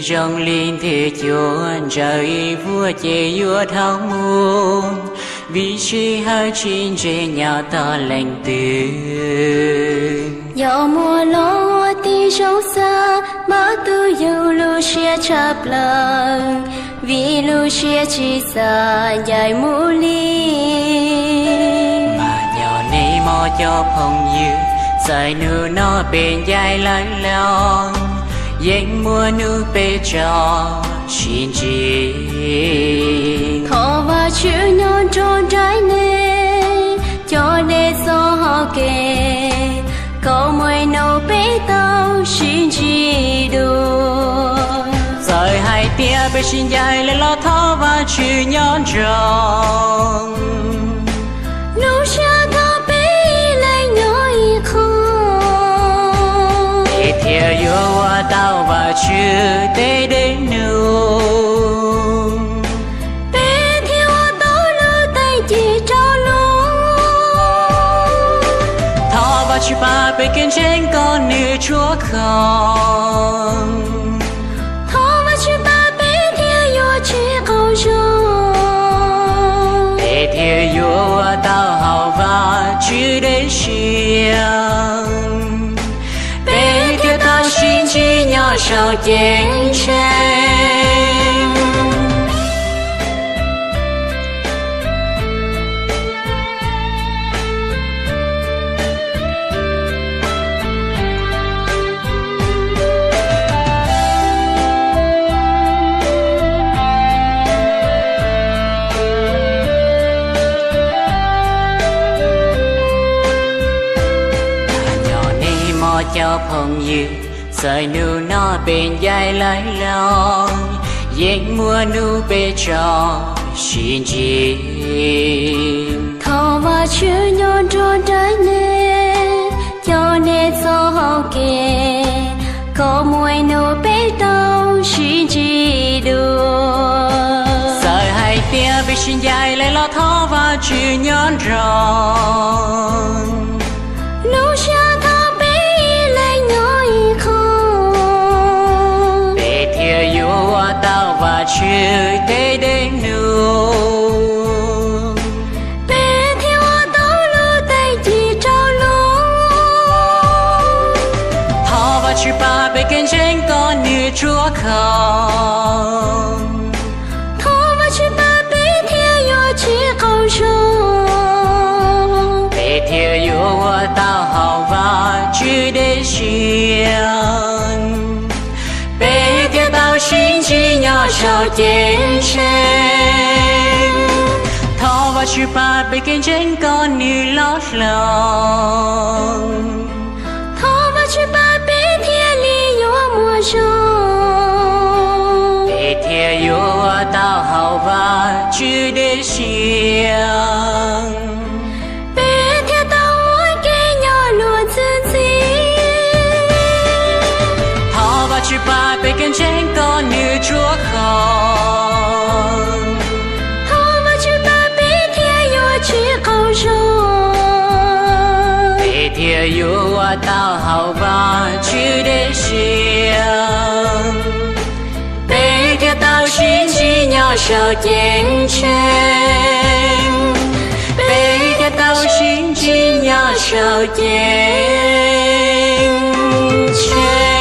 Zoo li ntws cuaj ntsaws vuag ces yuav dhau mus, vim sij hawm tsis ntse nyob tos leej twg. Yog muaj los ua tib zoo xav, mas tus yug lub siab tshaj plaws, vim lub siab tsis xav ncaim mus li. Mas nyob nej mog cov phooj ywg, txawm hnub no peb ncaim lawm los, yeej muaj hnub peb tso sib ntsib. Thov Vajtswv nyob nrog nraim nej, coj nej txoj hau kev, kom muaj ib hnub peb tau sib ntsib dua. Txawm hais tias peb sib ncaim lawm los thov Vajtswv nyob nrog, lub siab thov peb ib leeg nyob ib qho, peb thiaj yuav ua tau Vajtswv tej dev num, peb thiaj ua tau lub teej ci rau luag. Thov Vajtswv pab peb kev ntseeg kom nws tsuas khoom, thov Vajtswv pab peb thiaj yuav tsis qaug zog, peb thiaj yuav ua tau haum Vajtswv tej siab, peb thiaj tau sib ntsib nyob saum ceeb tsheej. Nyob nej mog cov phooj ywg, txawm hnub no peb ncaim lawm los, yeej muaj hnub peb tso sib ntsib. Thov Vajtswv nyob nrog nraim nej, coj nej txoj hau kev, kom muaj ib hnub peb tau sib ntsib dua. Txawm hais tias peb sib ncaim lawm los thov Vajtswv nyob nrog, lub siab thov peb ib leeg nyob ib qho, peb thiaj yuav ua tau Vajtswv tej dev num, peb thiaj ua tau lub teej ci rau luag. Thov Vajtswv pab peb kev ntseeg kom nws tsuas khoom, thov Vajtswv pab peb thiaj yuav tsis qaug zog, peb thiaj yuav ua tau haum Vajtswv tej siab, peb thiaj tau sib ntsib nyob saum ceeb tsheej. Thov Vajtswv pab peb kev ntseeg kom nws loj hlob, thov Vajtswv pab peb thiaj li yuav muaj zog, peb thiaj yuav ua tau haum Vajtswv tej siab, peb thiaj tau ua ke nyob luag ntxhi ntxhi. Thov Vajtswv pab peb kev ntseeg kom nws tsuas khoom, thov Vajtswv pab peb thiaj yuav tsis qaug zog, peb thiaj yuav ua tau haum Vajtswv tej siab, peb thiaj tau sib ntsib nyob saum ceeb tsheej, peb thiaj tau sib ntsib nyob saum ceeb tsheej.